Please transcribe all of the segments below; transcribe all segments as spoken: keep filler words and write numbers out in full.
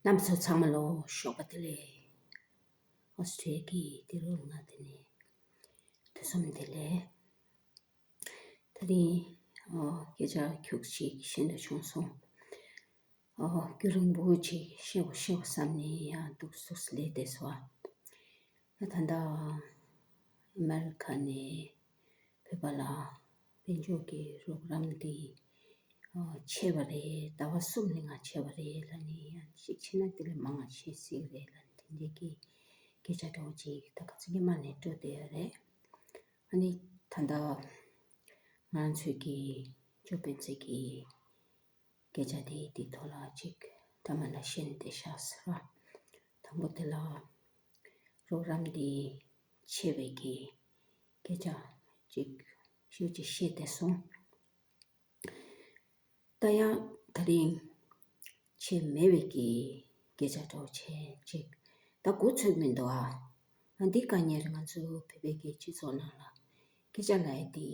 རྣམ་པ་ཚོ་ཚང་མ་ལ་ཞོགས་པ་བདེ་ལེགས། ཨོ་སི་ཊི་ཡ་གི་ཏི་རུ་ང་དེ་ནས་དུས་གསུམ་བདེ་ལེགས། ད་རིང་ཨོ་སྐད་ཆ་ཁྱུག་ཅིག་ཤེས་འདོད་བྱུང་སོང་། ཨོ་རྒྱུན་རིང་པོ་ཅིག་བཤད་དགོས་བཤད་དགོས་བསམ་ནས་ཡང་འདུག་སེ་སླེབས་བསྡད་སོང་། ད་ད་ལྟ་ཨ་མེ་རི་ཁ་ནས་བོད་པ་ལ་དཔལ་འབྱོར་གྱི་རོགས་རམ་འདི་ཨ་ཆད་པ་རེད། ཟླ་བ་གསུམ་ནས་ང་ཆད་པ་རེད་ལབ་ནས་ཡང་གཅིག་བྱས་ན་དེ་ལས་མང་བ་བྱེད་སྲིད་རེད་ལབ་ནས་དེ་འདྲའི་གི་སྐད་ཆ་འདྲ་བོ་ཅིག་ད་ག་ཚོད་ཉི་མ་ནས་འགྲོ་བསྡད་ཡོད་རེད། ཨ་ནི་ད་ལྟ་ང་ཚོས་ཀྱི་ཅོ་སྤེན་ཚེ་གི་སྐད་ཆ་དེ་དེ་ཐོག་ལ་ཅིག་འདྲ་མི་འདྲ་བཤད་བསྡད་ཤག་ཟེར་བ། དང་པོ་དེ་ལ་རོགས་རམ་དེ་ཆད་པའི་གི་སྐད་ཆ་ཅིག་ཤུགས་ཅིག་བཤད་བསྡད་སོང་། ད་ཡང་ད་རིང་ཆད་མེད་པའི་གི་སྐད་ཆ་འདྲ་བོ་བྱས་ཅིག་ད་གོ་ཚོད་མི་འདུག་ཨ། ཨ་འདི་དཀའ་ངལ་ང་ཚོ་བོད་པའི་གི་སྤྱི་ཚོགས་ནང་ལ་སྐད་ཆ་ལབ་ཡ་དེ་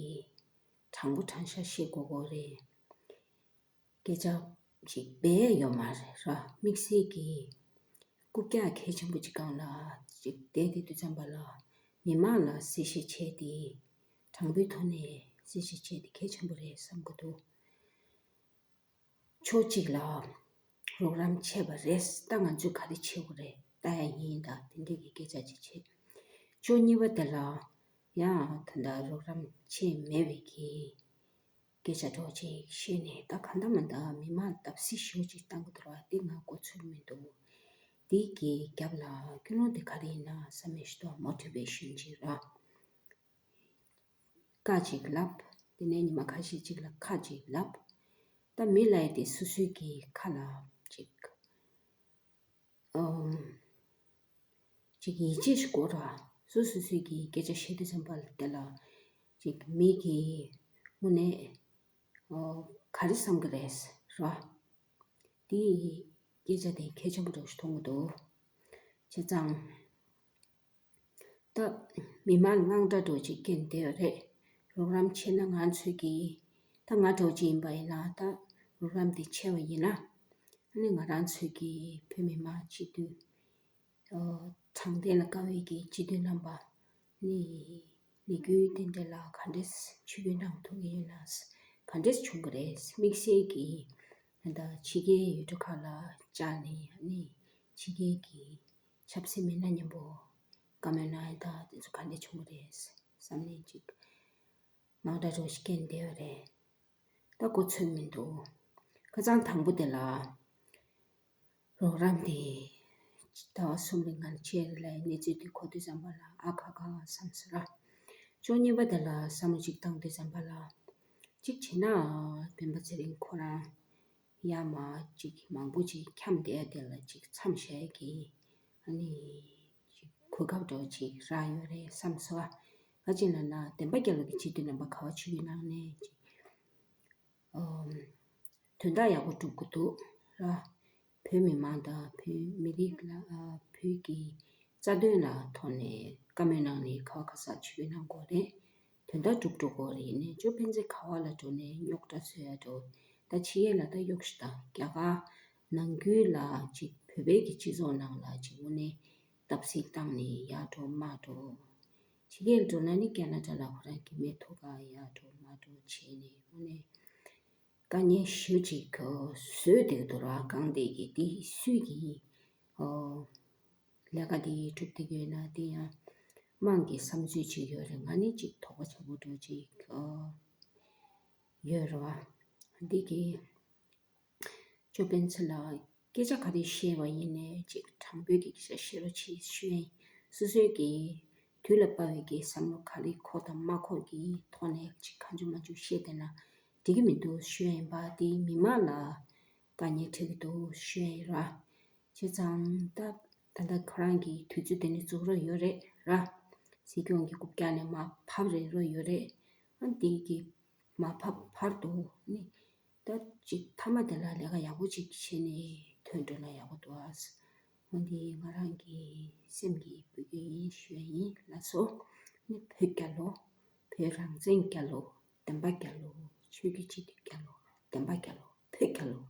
དྲང་པོ་དྲང་བཞག་བཤད་དགོས་དགོས་རེད། སྐད་ཆ་ཞིག་སྦས་ཡོད་མ་རེད་ར། དམིགས་བསལ་གྱི་རྐུབ་བཀྱག་གལ་ཆེན་པོ་ཅིག་སྒང་ལ་ཅིག་བསྡད་དེ་དུས་ཙམ་པ་ལ་མི་མང་ལ་གསལ་བཤད་བྱས་ཏེ་དྲང་པོའི་ཐོག་ནས་གསལ་བཤད་བྱས་ཏེ་གལ་ཆེན་པོ་རེད་བསམ་གྱི་འདུག་ཕྱོགས་གཅིག་ལ་རོགས་རམ་བྱས་པ་རེད། ད་ང་ཚོས་ག་རེ་བྱེད་དགོས་རེད། ལྟ་ཡ་ཡིན་ད་དེ་འདྲས་ཀྱི་སྐད་ཆ་ཅིག་བྱས། ཕྱོགས་གཉིས་པ་དེ་ལ་ཡང་ད་ལྟ་རོགས་རམ་བྱས་མེད་པའི་གི་སྐད་ཆ་འདྲ་བོ་ཅིག་བཤད་ནས་ད་གང་ལྟར་མ་ལྟར་མི་མང་བརྡབ་གསིག་ཞེ་པོ་ཅིག་བཏང་གི་འདུག་ར། དེ་ང་གོ་ཚོད་མི་འདུག་དེ་གི་རྒྱབ་ལ་ཀུན་སློང་དེ་ག་རེ་ཡིན་ན་བསམ་ཡས་ཞུ་དོ། མོ་ཊི་ཝེ་ཤན་ཅིག་ར། བཀའ་ཅིག་ལབ། དེ་ནས་ཉི་མ་ཁ་ཤས་ཅིག་ལ་ཁ་ཅིག་ལབ། ད་མི་ལབ་ཡ་དེ་སོ་སོའི་གི་ཁ་ལ་ཅིག་ཨོ། ཅིག་ཡིད་ཆེས་ཤིག་དགོས་ར། སོ་སོ་སོའི་གི་སྐད་ཆ་བཤད་དུས་ཙམ་པ་ལ་དེ་ལ་ཅིག་མི་གི་དངོས་གནས་ཨོ་ག་རེ་བསམ་གི་རེད་ར། དེ་སྐད་ཆ་དེ་གལ་ཆེན་པོ་འདྲ་ཞིག་མཐོང་གི་འདུག་བྱས་ཙང་ད་མི་མང་དངངས་སྐྲག་འདྲ་ཅིག་སྐྱེས་བསྡད་ཡོད་རེད། རོགས་རམ་བྱས་ན་ང་ཚོས་ཀྱི་ད་ང་འདྲ་ཅིག་ཡིན་པ་ཡིན་ན་ད་རོགས་རམ་དེ་བྱས་པ་ཡིན་ན་ཨ་ནི་ང་རང་ཚོས་ཀྱི་བོད་མི་མང་སྤྱི་འཐུས་དྲང་བདེན་ལ་དགའ་བའི་གི་སྤྱི་འཐུས་རྣམ་པ་ནི་ལས་འགུལ་དེ་འདྲ་ལ་ག་འདྲས་ཆིབས་བསྒྱུར་གནང་ཐུབ་ཀྱི་ཡོད་ན། ག་འདྲས་བྱུང་གི་རེད། དམིགས་བསལ་གྱི་ད་ཕྱི་རྒྱལ་ཡུལ་གྲུ་ཁག་ལ་བཅར་ནས་ནི་ཕྱི་རྒྱལ་གྱི་ཆབ་སྲིད་མི་སྣ་མཉམ་པོ་བཀའ་མོལ་གནང་ཡ་ད་དེ་ཚོ་ག་འདྲས་བྱུང་གི་རེད་བསམ་ནས་ཅིག་དངངས་སྐྲག་འདྲ་ཞིག་སྐྱེས་བསྡད་ཡོད་རེད། ད་གོ་ཚོད་མི་འདུག་ཁ་སང་དང་པོ་དེ་ལ་རོགས་རམ་དེ་ཟླ་བ་གསུམ་རིང་ང་ལ་བྱས་རེད་ལབ་ཡ་གནས་ཚུལ་དེ་གོ་དུས་ཙམ་པ་ལ་ཨ་ཁ་ཁ་བསམ་སོང་ར། ཕྱོགས་གཉིས་པ་དེ་ལ་བསམ་བློ་ཅིག་བཏང་དུས་ཙམ་པ་ལ་ཅིག་བྱས་ན་སྤེན་པ་ཚེ་རིང་ཁོ་རང་ཡར་མར་ཅིག་མང་པོ་ཅིག་འཁྱམས་བསྡད་ཡ་དེ་ལ་ཅིག་མཚམས་བཞག་ཡ་གི་ཨ་ནི་ཅིག་གོ་སྐབས་འདྲ་བོ་ཅིག་རག་ཡོད་རེད་བསམ་སོང་བ། ག་ཅི་ལབ་ན་བདེན་པ་རྒྱལ་ལོ་གི་སྤྱི་འཐུས་རྣམ་པ་ག་བ་ཆོས་བརྒྱུད་ནང་ནས་ཅིག་ཨོ། དོན་དག་ཡག་པོ་སྒྲུབ་དགོས་འདུག་ར། བོད་མི་མང་དང་བོད་མི་རིགས་ལ་ཨ་བོད་ཀྱི་རྩ་དོན་ལ་ཐོག་ནས་བཀའ་མོལ་གནང་ནས་ག་བ་ག་ས་ཆོས་བརྒྱུད་གནང་དགོས་རེད། དོན་དག་སྒྲུབ་འགྲོ་དགོས་རེད། ཡིན་ནའི་ཅོ་སྤེན་ཚེ་ག་བ་ལ་འགྲོ་ནས་རྙོག་དྲ་བཟོ་ཡ་འགྲོ། ད་ཕྱི་རྒྱལ་ལ་ད་གཡོག་ཞིག་དང་རྒྱ་གར་ནང་ཁུལ་ལ་ཅིག་བོད་པའི་གི་སྤྱི་ཚོགས་ནང་ལ་ཅིག་དངོས་གནས་བརྡབ་གསིག་བཏང་ནས་ཡར་འགྲོ་མར་འགྲོ། ཕྱི་རྒྱལ་འགྲོ་ན་ནི་ཁེ་ན་ཌ་ལ་ཁོ་རང་གི་མི་ཐུག་ག་ཡར་འགྲོ་མར་འགྲོ་བྱས་ནས་དངོས་གནས་དཀའ་ངལ་ཞེ་པོ་ཅིག་གོ་བཟོས་བསྡད་འདུག་ར། གང་དེ་གི་དེ་སུས་ཀྱི་ཨོ་ལས་ཀ་དེ་སྒྲུབ་བསྡད་ཀྱི་ཡོད་ན་དེ་ཡང་དམངས་ཀྱི་བསམ་ཚུལ་ཅིག་ཡོད་རེད། ང་ནི་ཅིག་དོགས་པ་ཆེན་པོ་འདྲ་ཅིག་ཨོ་ཡོད་རེད་བ། འདི་གི་ཅོ་སྤེན་ཚེ་ལ་སྐད་ཆ་ག་རེ་བཤད་པ་ཡིན་ནའི་ཅིག་དྲང་པོའི་གི་སྐད་ཆ་བཤད་རོགས་བྱེད་ཞུ་ཡ་ཡིན། སོ་སོའི་གི་དུས་ལ་དཔག་པའི་གི་བསམ་བློ་ག་རེ་འཁོར་དང་མ་འཁོར་གི་ཐོག་ནས་ཅིག་གང་བྱུང་མང་བྱུང་བཤད་བསྡད་ན་འགྲིག་གི་མི་འདུག་ཞུ་ཡ་ཡིན་པ། དེ་མི་མང་ལ་དཀའ་ངལ་འཕྲད་ཀྱི་འདུག་ཞུ་ཡ་ཡིན་ར། བྱས་ཙང་ད་ད་ལྟ་ཁོ་རང་གི་དུས་ཚོད་དེ་ནས་རྫོགས་རོགས་ཡོད་རེད་ར། སྲིད་སྐྱོང་གི་རྐུབ་བཀྱག་ནས་མར་ཕབ་རན་རོགས་ཡོད་རེད། ཨ་འདི་གི་མར་ཕབ་བར་དུ་ནི་ད་ཅིག་མཐའ་མ་དེ་ལ་ལས་ཀ་ཡག་པོ་ཅིག་བྱས་ནས་ཐོན་འགྲོ་ན་ཡག་པོ་འདུག་ཨ། འོ་འདི་ང་རང་གི་སེམས་ཀྱི་འབོད་སྐུལ་ཡིན་ཞུ་ཡ་ཡིན། ལགས་སོ། ནི་བོད་རྒྱལ་ལོ། བོད་རང་བཙན་རྒྱལ་ལོ། བདེན་པ་རྒྱལ་ལོ། ཆོས་ཀྱི་སྤྱི་འཐུས་རྒྱལ་ལོ། བདེན་པ་རྒྱལ་ལོ། བོད་རྒྱལ་ལོ།